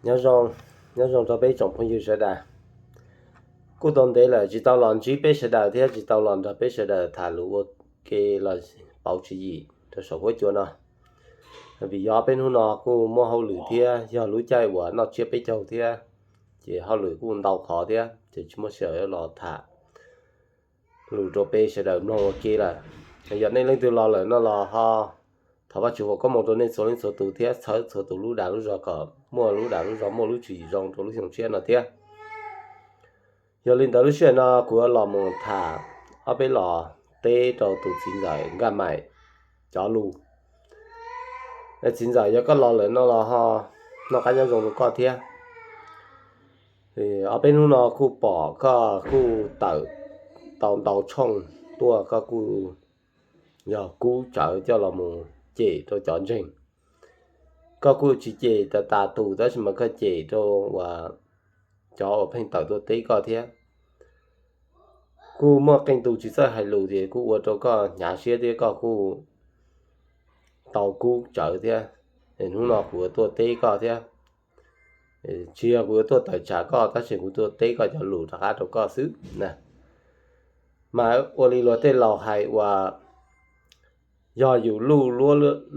Nyob zoo, nyob zoo rau peb tsoom phooj ywg sawv daws. Kuj tau ntev lawm tsis tau los ntsib peb sawv daws thiab tsis tau los nrog peb sawv daws tham lus ua ke los pauv tswv yim rau saum huab cua no. Vim yog peb hnub no kuj muaj hauj lwm thiab yog lub caij uas noj tsiab peb caug thiab, ces hauj lwm kuj ntau qhov thiab ces tsis muaj sij hawm los tham lus rau peb sawv daws mloog ua ke lawm. Yog nej leej twg los lawm no los ho thov Vajtswv foom koob hmoov rau nej txhua leej txhua tus thiab txhawb txhua tus lub dag lub zog kom muaj lub dag lub zog muaj lub tswv yim zoo rau lub xyoo tshiab no thiab. Yog li ntawd lub sij hawm no kuv yuav los mus tham ob peb los teb rau tus txiv ntxawm Nkaj Maim cov lus. Txiv ntxawm, yog koj los lawm no los ho noj qab nyob zoo rau koj thiab. Ob peb hnub no kuj pom koj kuj tawm tau ntau tshooj tuaj, koj kuj yog kub tsawv coj los mus cem rau cov ntseeg. Koj kuj tsis cem tas tas tus, tab sis mas koj cem rau uas cov uas pheej tawm tuaj teb koj thiab. Kuj muaj qee tus tsis txawj hais lus ces kuj ua rau koj hnyav siab thiab koj kuj tau kub tsawv thiab. Hnub no kuv yuav tuaj teb koj thiab. Tsis yog kuv yuav tuaj tawm tsam koj, tab sis kuv tuaj teb koj cov lus rov qab rau koj xwb na. Mas ua li luag tej laus hais uas yog yus luj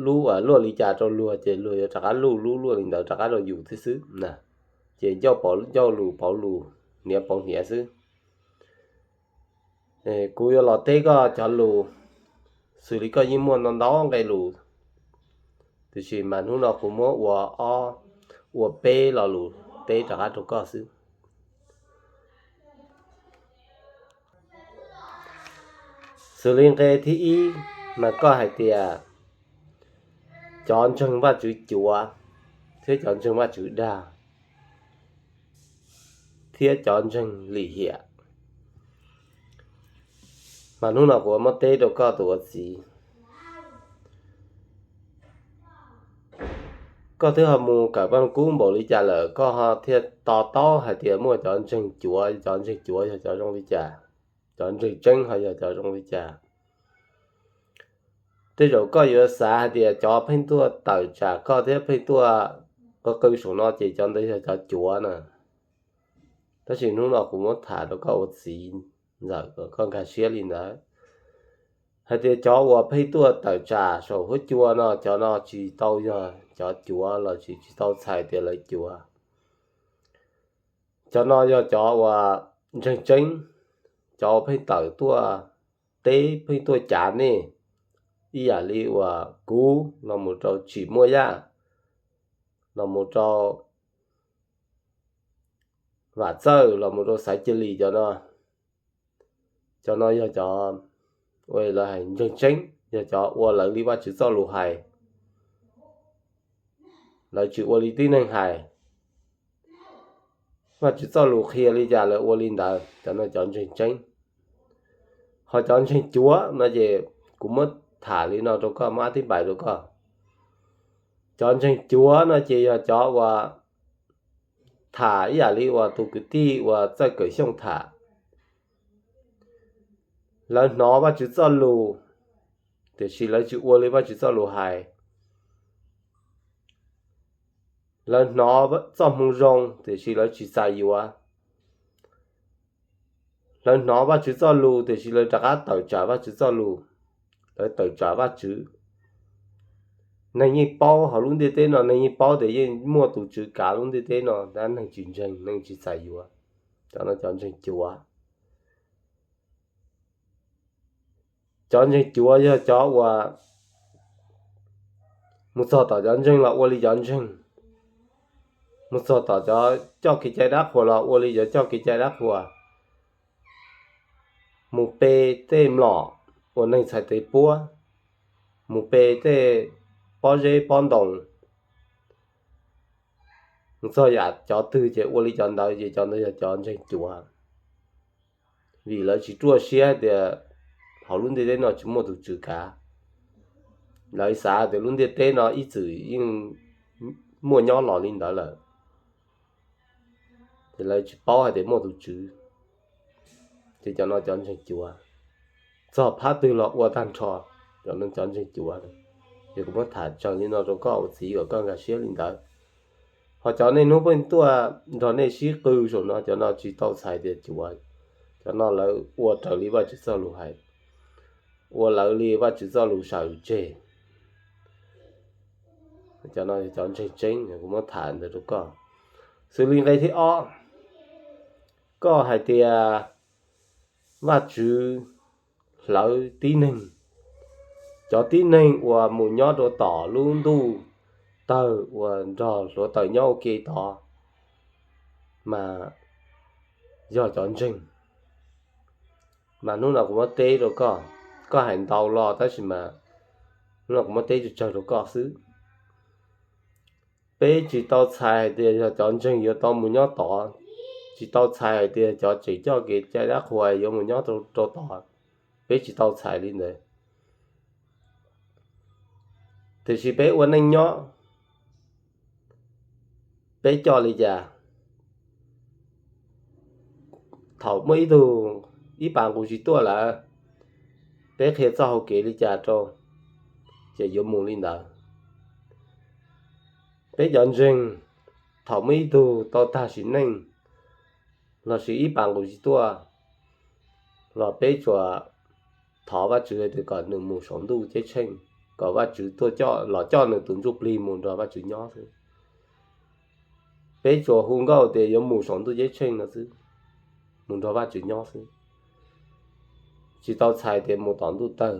lub uas luaj li cas rau luag ces luag yuav rov qab luj lub luaj li ntawd rov qab rau yus thiab xwb na. Ces ncauj pauv ncauj, lus pauv lus, hniav pauv hniav xwb. Kuv yuav los teb koj cov lus, xws li koj yeej muaj ntau ntau nqe lus, tiam sis mas hnub no kuv muab ua ob, ua peb lo lus teb rov qab rau koj xwb. Xws li nqe thib ib mas koj hais tias cov ntseeg Vajtswv cuav thiab cov ntseeg Vajtswv dag thiab cov ntseeg lim hiam. Mas hnub no kuv muab teb rau koj tus ua txiv. Koj twb ho mus kawm Vaj Lug Kub npaum li cas lawm koj ho thiaj to taub hais tias muaj cov ntseeg cuav, cov ntseeg cuav yog cov zoo li cas, cov ntseeg tseeb ho yog cov zoo li cas? Tej zaum koj yuav xav hais tias cov pheej tuaj tawm tsam koj thiab pheej tuaj qw qw saum no ces cov ntawd yog cov cuav na. Tab sis hnub no kuv muab tham rau koj ua txiv ntxawm kom koj nkag siab li ntawd, hais tias cov uas pheej tuaj tawm tsam saum huab cua no, cov no tsis tau yog cov cuav los sis tsis tau txhais tias lawv cuav. Cov no yog cov uas ntseeg tseeb, cov uas pheej tawm tuaj teb pheej tuaj cav nej, ib yam li uas kuv los mus rau Tsim Muaj Yaj, los mus rau Vam Txawj, los mus rau Xaiv Cia Lis cov no. Cov no yog cov ua lawv hais ntseeg tseeb, yog cov ua lawv li Vajtswv txoj lus hais, lawv tsis ua li tib neeg hais. Vajtswv txoj lus qhia li cas lawv ua li ntawd, cov no cov ntseeg tseeb. Ho cov ntseeg cuav no ces kuv muab tham li no rau koj, muab ab tib npais rau koj. Cov ntseeg cuav no ces yog cov uas tham ib yam li uas tus kwv tij uas Txawj Kawm Xyooj tham. Lawv hnov Vajtswv txoj lus, tiam sis lawv tsis ua li Vajtswv txoj lus hais. Lawv hnov txoj hmoo zoo, tiam sis lawv tsis txais yuav. Lawv hnov Vajtswv txoj lus, tiam sis lawv rov qab tawm tsam Vajtswv txoj lus. Lawv tawm tsam Vajtswv. Neeg yeej paub hauv lub ntiaj teb no, neeg yeej paub tias yeej muaj tus Tswv kav lub ntiaj teb no, tab neeg tsis ntseeg, neeg tsis txais yuav. Cov no cov ntseeg cuav. Cov ntseeg cuav yog cov uas mus txog tom cov ntseeg los ua li cov ntseeg, mus txog tom cov coj kev cai dab qhuas los ua li cov coj kev cai dab qhuas, mus pe tej mlom uas neeg txhais tes puab, mus pe tej pob zeb pob ntoo, mus txog yam cov twg ces ua li cov ntawd, ces cov ntawd yog cov ntseeg cuav. Vim lawv tsis ruaj siab tias hauv lub ntiaj teb no tsis muaj tus Tswv kav. Lawv xav tias lub ntiaj teb no ib txwm yeej muaj nyob los li ntawd lawm, ces lawv tsis paub hais tias muaj tus Tswv. Ces cov no cov ntseeg cuav, txog phab twg los ua tag nrho. Cov no cov ntseeg cuav, ces kuv muab tham tsaws li no rau koj ua txiv kom koj nkag siab li ntawd. Ho cov niaj hnub pheej tuaj nrog nej sib qw saum no, cov no tsis tau txhais tias cuav, cov no lawv ua raws li Vajtswv txoj lus hais, ua lawv li Vajtswv txoj lus sawv tseg. Cov no cov ntseeg tseeb, kuv muab tham ntawd rau koj. Xws li nqe thib ob, koj hais tias Vajtswv hlawv tib neeg, cov tib neeg uas mus nyob rau tom lub ntuj tawg uas nrog hluav taws nyob ua ke tod mas yog cov ntseeg. Mas hnub no kuv muab teb rau koj, koj hais ntau los tab sis mas hnub no kuv muab teb tsawg tsawg rau koj xwb. Peb tsis tau txhais hais tias yog cov ntseeg yuav tau mus nyob tod, tsis tau txhais hais tias cov tseem coj kev cai dab qhuas yuav mus nyob rau tod, peb tsis tau txhais li ntawd. Tiam sis peb ua neej nyob, peb coj li cas? Thaum muaj ib tug ib pas nqus tsis tuaj lawm, peb qhia txoj hau kev li cas rau, ces yuav mus li ntawd. Peb cov ntseeg, thaum muaj ib tug tau tag sim neej lossis ib pas nqus tsis tuaj los peb tsuas thov Vajtswv tias kom nws mus saum ntuj ceeb tsheej, kom Vajtswv tuaj coj, los coj nws tus ntsuj plig mus nrog Vajtswv nyob xwb. Peb tsuas hu nkauj tias yuav mus saum ntuj ceeb tsheej no xwb, mus nrog Vajtswv nyob xwb. Tsis tau txhais tias mus tom ntuj tawg,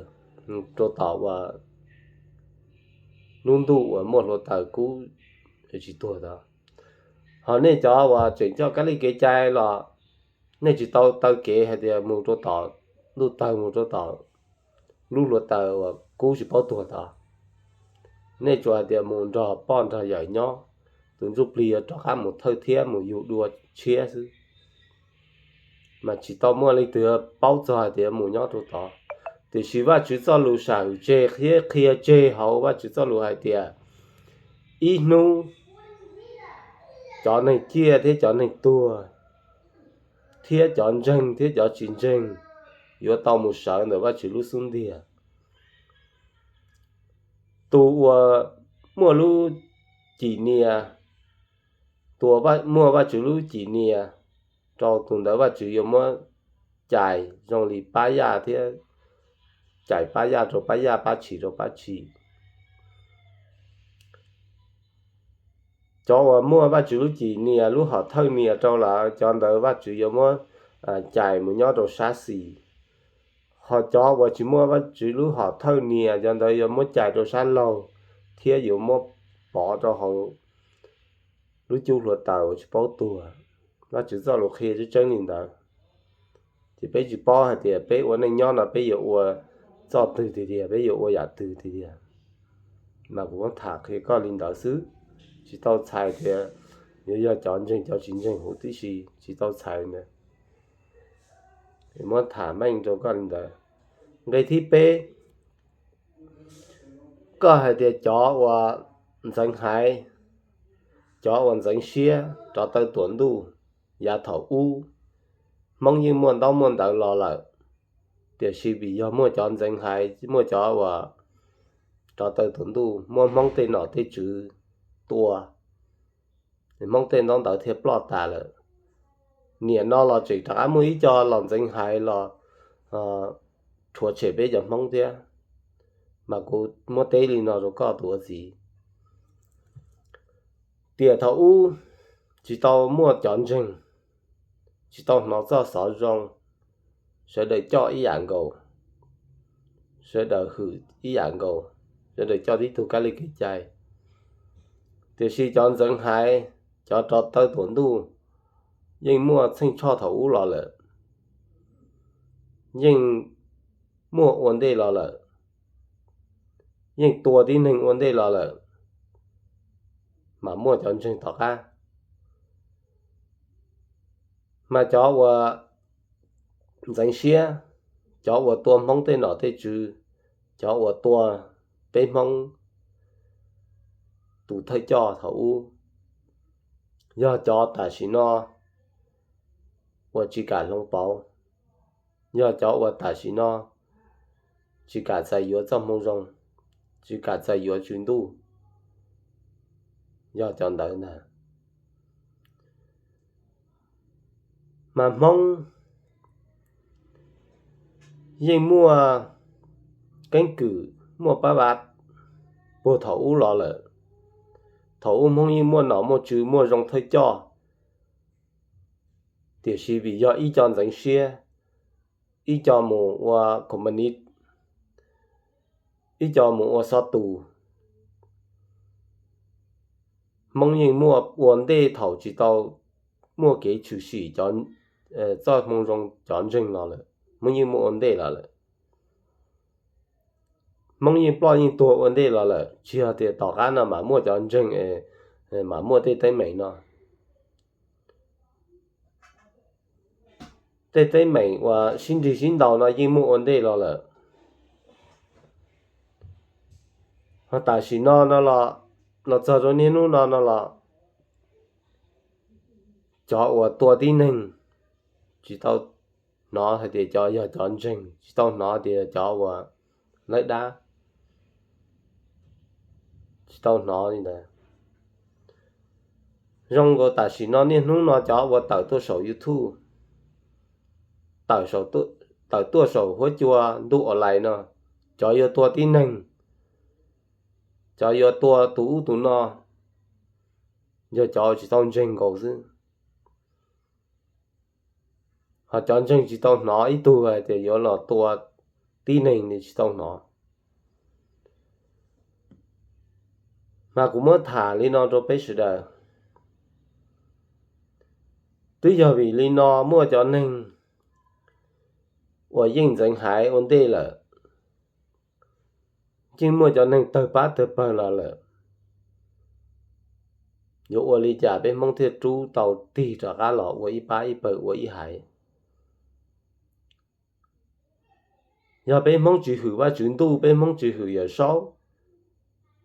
rau tom uas lub ntuj uas muaj hluav taws kub tsis tuag tod. Ho nej cov uas tseem coj kab li kev cai los nej tsis tau taw kev hais tias mus rau tom ntuj tawg, mus rau tom lub hluav taws uas kub tsis paub tuag tod. Nej tsuas hais tias mus nrog poj nrog yawm nyob, tus ntsuj plig yuav rov qab mus thawj thiab mus yug dua tshiab xwb. Mas tsis tau muaj leej twg paub txog hais tias mus nyob rau tod. Tiam sis Vajtswv txoj lus sawv tseg thiab qhia tseg hauv Vajtswv txoj lus hais tias ib hnub cov neeg ciaj thiab cov neeg tuag, thiab cov ntseeg thiab cov tsis ntseeg yuav tau mus sawv ntawm Vajtswv lub xub ntiag. Tus uas muaj lub cim nias, tus uas muaj Vajtswv lub cim nias rau tus ntawd Vajtswv yuav muab cais zoo li pab yaj thiab, cais pab yaj rau pab yaj, pab tshis rau pab tshis. Cov uas muaj Vajtswv lub cim nias lub hom thawj nias rau lawm, cov ntawd Vajtswv yuav muab cais mus nyob rau sab xis. Ho cov uas tsis muaj Vajtswv lub hom thawj nias, cov ntawd yuav muab cais rau sab laug thiab yuav muab pov rau hauv lub cub hluav taws uas tsis paub tuag. Vajtswv txoj lus qhia tseeb tseeb li ntawd. Ces peb tsis paub hais tias peb ua neej nyob no peb yuav ua txoj twg tiag tiag, peb yuav ua yam twg tiag tiag. Mas kuv muab tham qhia koj li ntawd xwb, tsis tau txhais tias yuav yog cov ntseeg cov tsis ntseeg huv tib si, tsis tau txhais ntawd. Muab tham meej rau koj li ntawd. Nqe thib peb, koj hais tias cov uas ntxeev haiv, cov uas ntxeev siab rov taw tuam ntuj, yav thaum ub Hmoob yeej muaj ntaub muaj ntawv los lawm, tiam sis vim yog muaj cov ntxeev haiv, muaj cov uas rov taw tuam ntuj, muab Hmoob tej nom tej tswv tua, Hmoob tej ntaub ntawv thiaj ploj tas lawm. Niam no los tseem rov qab muaj ib co los ntxeev haiv los rhuav tshem peb cov Hmoob thiab. Mas kuv muab teb li no rau koj tus ua txiv, tiam thaum ub tsis tau muaj cov ntseeg, tsis tau hnov txoj xov zoo, sawv daws coj ib yam nkaus, sawv daws hwm ib yam nkaus, sawv daws coj tib tug kab li kev cai. Tiam sis cov ntxeev haiv, cov rov taw tuam ntuj yeej muaj txheej tshoj thaum ub los lawm, yeej muaj ua ntej los lawm, yeej tua tib neeg ua ntej los lawm, mas muaj cov ntseeg tom qab. Mas cov uas ntxeev siab, cov uas tua Hmoob tej nom tej tswv, cov uas tua peb Hmoob tus thawj coj thaum ub, yog cov tam sim no uas tsis kam hloov pauv, yog cov uas tam sim no tsis kam txais yuav txoj hmoo zoo, tsis kam txais yuav tswv ntuj, yog cov ntawd ntag. Mas Hmoob yeej muaj keeb kwm, muaj pab vav puag thaum ub los lawm. Thaum ub Hmoob yeej muaj nom muaj tswv, muaj zoo thawj coj, tiam sis vim yog ib co ntxeev siab, ib co mus ua communist, ib co mus ua xov tus. Hmoob yeej muaj ua ntej thaum tsis tau muaj kev tshwm sim txoj hmoo zoo cov ntseeg los lawm, Hmoob yeej muaj ua ntej los lawm. Hmoob yeej ploj yeej tuag ua ntej los lawm, tsis yog tias tom qab no mam muaj cov ntseeg, mam muaj tej teeb meem no. Tej teeb meem uas sib nrig sib ntaus no yeej muaj ua ntej los lawm. Ho tam sim no no los, los txog rau niaj hnub no no los, cov uas tua tib neeg tsis tau hnov hais tias cov yog cov ntseeg, tsis tau hnov tias cov uas lawv dab, tsis tau hnov li ntawd. Zoo nkaus tam sim no niaj hnub no cov uas tawm tuaj saum YouTube, tawm tuaj saum huab cua ntuj online no, cov yuav tua tib neeg, cov yuav tua tus ub tus no, yog cov tsis tau ntseeg nkaus xwb. Ho cov ntseeg tsis tau hnov ib tug hais tias yuav los tua tib neeg li, tsis tau hnov. Mas kuv muab tham li no rau peb sawv daws. Twb yog vim li no muaj cov neeg uas yeej ntxeev haiv ua ntej lawm, yeej muaj cov neeg tawg pab tawg pawg los lawm. Yuav ua li cas peb Hmoob thiaj rub tau tig rov qab los ua ib pab ib pawg ua ib haiv? Yog peb Hmoob tsis hwm Vajtswv ntuj, peb Hmoob tsis hwm Yawm Saub,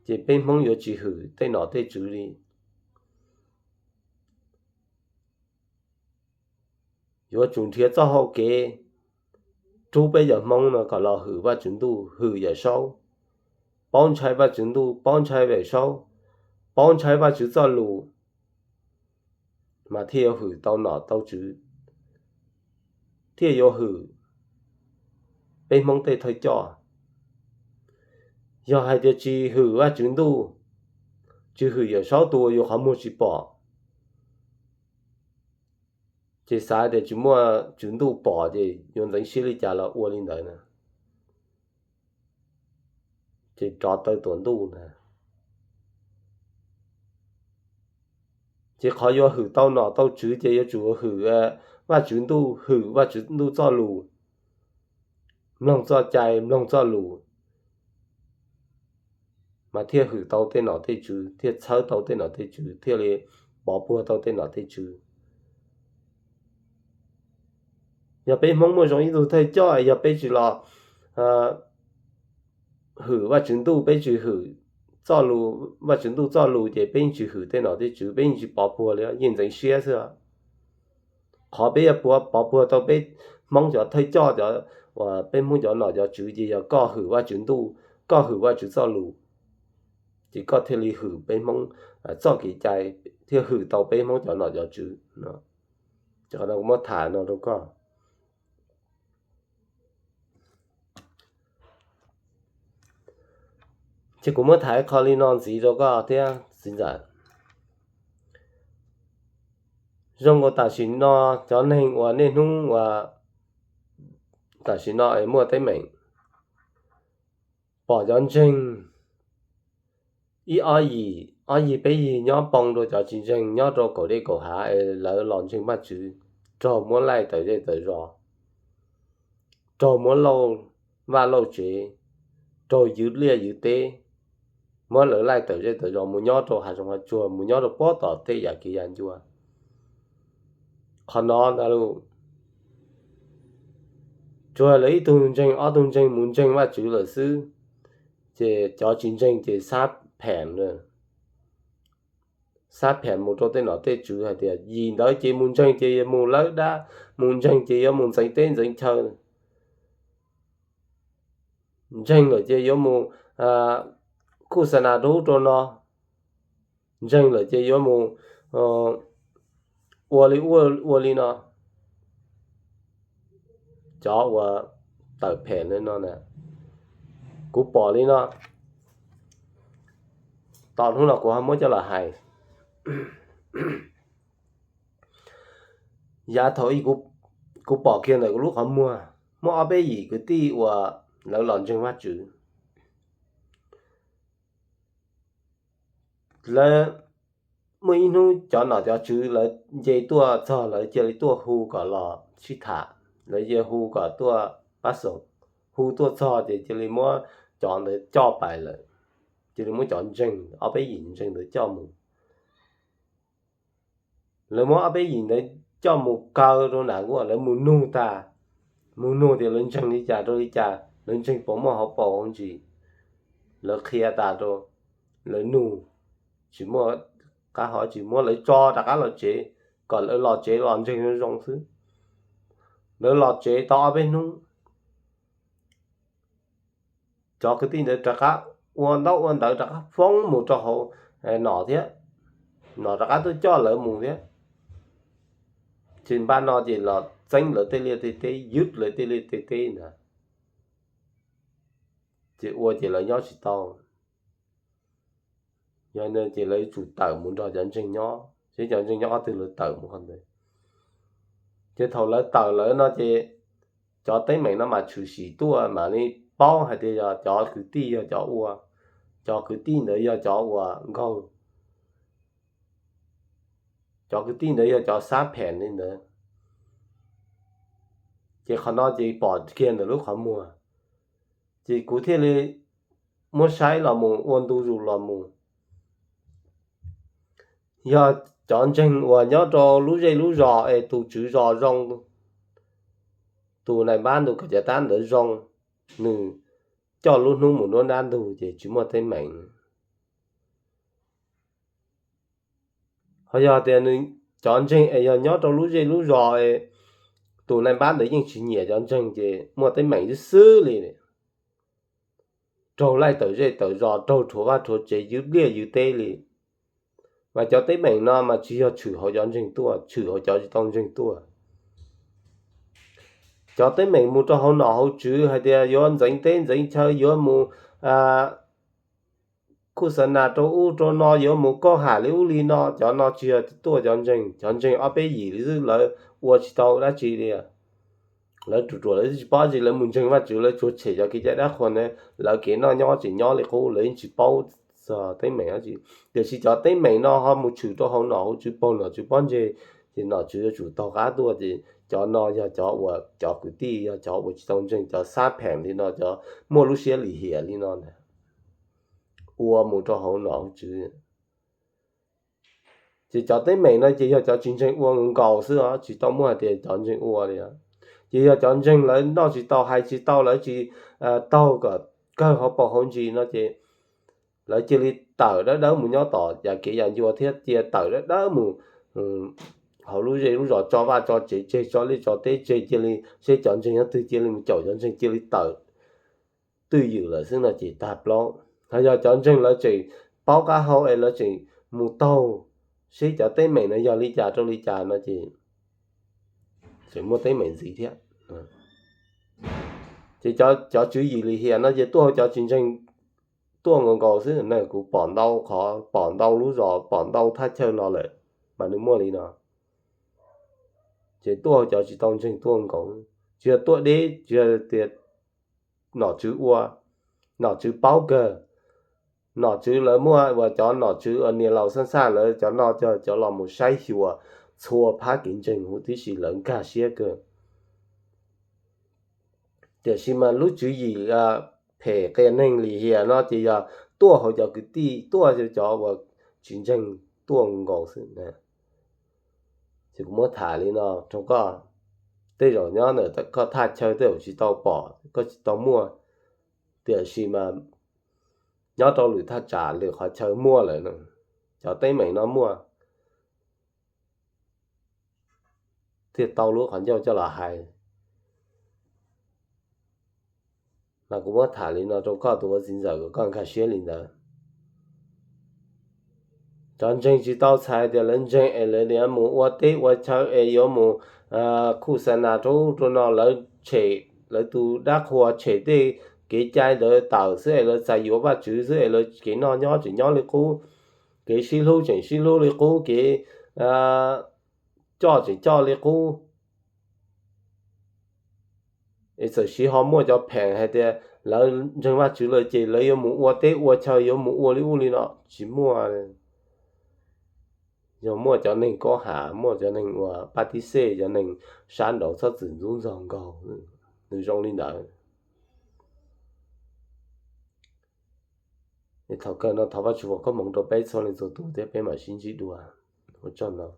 ces peb Hmoob yuav tsis hwm tej nom tej tswv li. Yuav tsum nrhiav txoj hau kev rub peb cov Hmoob no kom los hwm Vajtswv ntuj, hwm Yawm Saub, paub ntshai Vajtswv ntuj, paub ntshai Yawm Saub, paub ntshai Vajtswv txoj lus, mas thiaj yuav hwm tau nom tau tswv, thiaj yuav hwm peb Hmoob tej thawj coj. Yog hais tias tsis hwm Vajtswv ntuj, tsis hwm Yawm Saub tus uas yus qhov muag tsis pom, ces xav tias tsis muaj tswv ntuj pom ces yuav ntxeev siab li cas los ua li ntawd na, ces rov taw tuam ntuj ntag. Ces qhov yuav hwm tau nom tau tswv ces yuav tsum hwm Vajtswv ntuj, hwm Vajtswv ntuj txoj lus, mloog txoj cai mloog txoj lus, mas thiaj hwm tau tej nom tej tswv, thiaj txhawb tau tej nom tej tswv, thiaj li pov puag tau tej nom tej tswv. Yog peb Hmoob muaj zoo ib tug thawj coj, yog peb tsis los hwm Vajtswv ntuj, peb tsis hwm txoj lus, Vajtswv ntuj txoj lus ces peb yeej tsis hwm tej nom tej tswv, peb yeej tsis pov puag li, yeej ntxeev siab xwb. Qhov peb yuav pov puag tau peb Hmoob cov thawj coj, cov uas peb Hmoob cov nom cov tswv ces yog koj hwm Vajtswv ntuj, koj hwm Vajtswv txoj lus, ces koj thiaj li hwm peb Hmoob txoj kev cai, thiaj hwm tau peb Hmoob cov nom cov tswv. Qhov no kuv muab tham no rau koj. Ces kuv muab tham qhov li no ntxiv rau koj thiab txiv ntxawm. Zoo nkaus tam sim no cov neeg uas niaj hnub uas tam sim no es muaj teeb meem, pom cov ntseeg ib ob yim, ob yim peb yig nyob poob rau cov tsis ntseeg nyob rau kaum dej kaum hav es lawv los ntseeg Vajtswv, raug muab laij tawm zej tawm zos, raug muab lauj vaj lauj tsev, raug ywv liaj ywv teb, muab lawv laij tawm zej tawm zos mus nyob rau hav zoov hav tsuag, mus nyob rau pob tom tej yam kev yam ncua. Qhov no ntag lauj, tsuas lawv ib tug ntseeg ob tug ntseeg mus ntseeg Vajtswv lawm xwb, ces cov tsis ntseeg ces xab phem, xab phem mus rau tej nom tej tswv hais tias yim ntawd ces mus ntseeg ces yuav mus lawv dab, mus ntseeg ces yuav mus ntxeev teb ntxeev chaw, ntseeg lawm ces yuav mus khuj xa nas rau ub rau no, ntseeg lawm ces yuav mus ua li ua li no. cov uas tawm phem li no na. Kuv pom li no, tom hnub no kuv ho muab coj los hais. Yav thaum ub kuv pom kiag ntawm kuv lub qhov muag, muaj ob peb yim kwv tij uas lawv los ntseeg Vajtswv. Lawv muaj ib hnub cov nom cov tswv lawv nce tuaj txog, lawv cia li tuaj hu kom los sib tham, lawv cia hu kom tuaj pab xoom. Hu tuaj txog ces cia li muab cov ntawd coj pais lawm, cia li muab cov ntseeg, ob peb yim ntseeg ntawd coj mus. Lawv muab ob peb yim ntawd coj mus kaw rau nas kuj lawv mus nug tas, mus nug tias lawv ntseeg li cas rau li cas, lawv ntseeg puas muaj hauv paus hauv ntsis. Lawv qhia tas rau, lawv nug, tsis muaj qab hov, tsis muaj, lawv tso rov qab los tsev, kom lawv los tsev los ntseeg zoo zoo xwb. Lawv los tsev tau ob peb hnub, cov kwv tij ntawd rov qab ua ntaub ua ntawv rov qab foob mus rau hauv nom thiab, nom rov qab tuaj coj lawv mus thiab. Ces npaj no ces los txeeb lawv tej liaj tej teb, ywg lawv tej liaj tej teb ntag. Ces ua ces lawv nyob tsis tau. Yog ces lawv yuav tsum tawm mus nrog cov ntseeg nyob, seb cov ntseeg nyob qhov twg lawv tawm mus qhov ntawd. Ces thaum lawv tawm lawm no ces cov teeb meem no mas tshwm sim tuaj mam li paub hais tias yog cov kwv tij yog cov ua, cov kwv tij ntawd yog cov uas nkaug, cov kwv tij ntawd yog cov xab phem li ntawd. Ces qhov no ces pom kiag ntawm lub qhov muag, ces kuv thiaj li muab saib los mus ua ntu zus los mus. Yog cov ntseeg uas nyob rau lub zej lub zos es tus tswv zos zoo, tus nais npab ntug kaum cav tab ntawd zoo, nws coj lub hnub mus nruab nrab ntug ces tsis muaj teeb meem. Ho yog tias nws, cov ntseeg es yog nyob rau lub zej lub zos es tus nais npab ntawd yeej tsis nyiam cov ntseeg ces muaj teeb meem xwb xwb li, raug laij tawm zej tawm zos, raug rhuav vaj rhuav tsev, ywg liaj ywg teb li. Mas cov teeb meem no mas tsis yog tshwm hauv cov ntseeg tuaj, tshwm hauv cov tsis tau ntseeg tuaj. Cov teeb meem mus rau hauv nom hauv tswv hais tias yuav ntxeev teb ntxeev chaw, yuav mus khuj xa nas rau ub rau no, yuav mus kaub ham li ub li no, cov no tsis yog tuaj cov ntseeg. Cov ntseeg ob peb yim li xwb lawv ua tsis tau dab tsi li. Lawv ruam ruam lawv twb tsis paub tsi, lawv mus ntseeg Vajtswv lawv tsuas tshem cov kev cai dab qhuas ntawd, lawv kev noj nyob tseem nyob li qub, lawv yeej tsis paub txog teeb meem dab tsi. Tiam sis cov teeb meem no ho mus tshwm rau hauv nom hauv tswv, paug nom tswv pob ntseg, ces nom tswv yuav tsum taug qab tuaj ces cov no yog cov uas cov kwv tij, yog cov uas tsis tau ntseeg, cov xab phem li no, cov muaj lub siab lim hiam li no ntag, ua mus rau hauv nom hauv tswv. Ces cov teeb meem no ces yog cov tsis ntseeg ua nkaus xwb os, tsis tau muaj hais tias cov ntseeg ua li. Ces yog cov ntseeg lawv noj tsis tau hais tsis tau, lawv tsis taug kom kawg hauv paus hauv ntsis no ces lawv cia li tawm dawb dawb mus nyob tom yam kev yam ncua thiab, cia tawm dawb dawb mus hauv lub zej lub zos, tso vaj tso tsev tseg, tso liaj tso teb tseg, cia li seb cov ntseeg nyob twg cia li mus caum cov ntseeg cia li tawm twj ywm lawm xwb no ces tag plaub. Ho yog cov ntseeg lawv tseem paub qab hau es lawv tseem mus taug seb cov teeb meem no yog li cas rau li cas no ces tseem muaj teeb meem ntxiv thiab. Ces cov tswv yim lim hiam no ces tuaj hauv cov tsis ntseeg tuaj nkaus nkaus xwb na. Kuv pom ntau qhov, pom ntau lub zos, pom ntau thaj chaw los lawm mas nws muaj li no. Ces tuaj hauv cov tsis tau ntseeg tuaj nkaus, tsis yog tuaj deb, tsis yog tias nom tswv ua, nom tswv paub kawg. Nom tswv lawv muaj uas cov nom tswv uas niam laus xab xaj lawv cov no cov los mus saib xyuas txhua phab kev ntseeg huv tib si, lawv nkag siab kawg. Tiam sis mas lub tswv yim phem qias neeg lim hiam no ces yog tuaj hauv cov kwv tij, tuaj cov uas tsis ntseeg tuaj nkaus xwb. Ces kuv muab tham li no rau koj, tej zaum nyob ntawm koj thaj chaw tej zaum tsis tau pom, koj tsis tau muaj, tiam sis mas nyob rau lwm thaj tsam lwm qhov chaw muaj lawm no. Cov teeb meem no muaj, thiaj tau lub qhov ncauj coj los hais. Mas kuv muab tham li no rau koj tus ua txiv ntxawm kom koj nkag siab li ntawd. Cov ntseeg tsis tau txhais tias lawv ntseeg es lawv yuav mus ua teb ua chaw es yuav mus khuj xa nas rau ub rau no, lawv tshem lawv tus dab qhua, tshem tej kev cai ntawd tawm xwb es lawv txais yuav Vajtswv xwb es lawv kev noj nyob tseem nyob li qub, kev sib hlub tseem sib hlub li qub, kev coj tseem coj li qub. Es txawm sis ho muaj cov pheem hais tias lawv ntseeg Vajtswv lawm ces lawv yuav mus ua teb ua chaw, yuav mus ua li ub li no, tsis muaj. Yog muaj cov neeg kob ham, muaj cov neeg uas pab tib xej, cov neeg sab nraud txhob txwm ntxub ntxaug nkaus, nws zoo li ntawd. Thaum kawg no thov Vajtswv foom koob hmoov rau peb txhua leej txhua tus thiab peb mam sib ntsib dua. Ua tsaug ntau.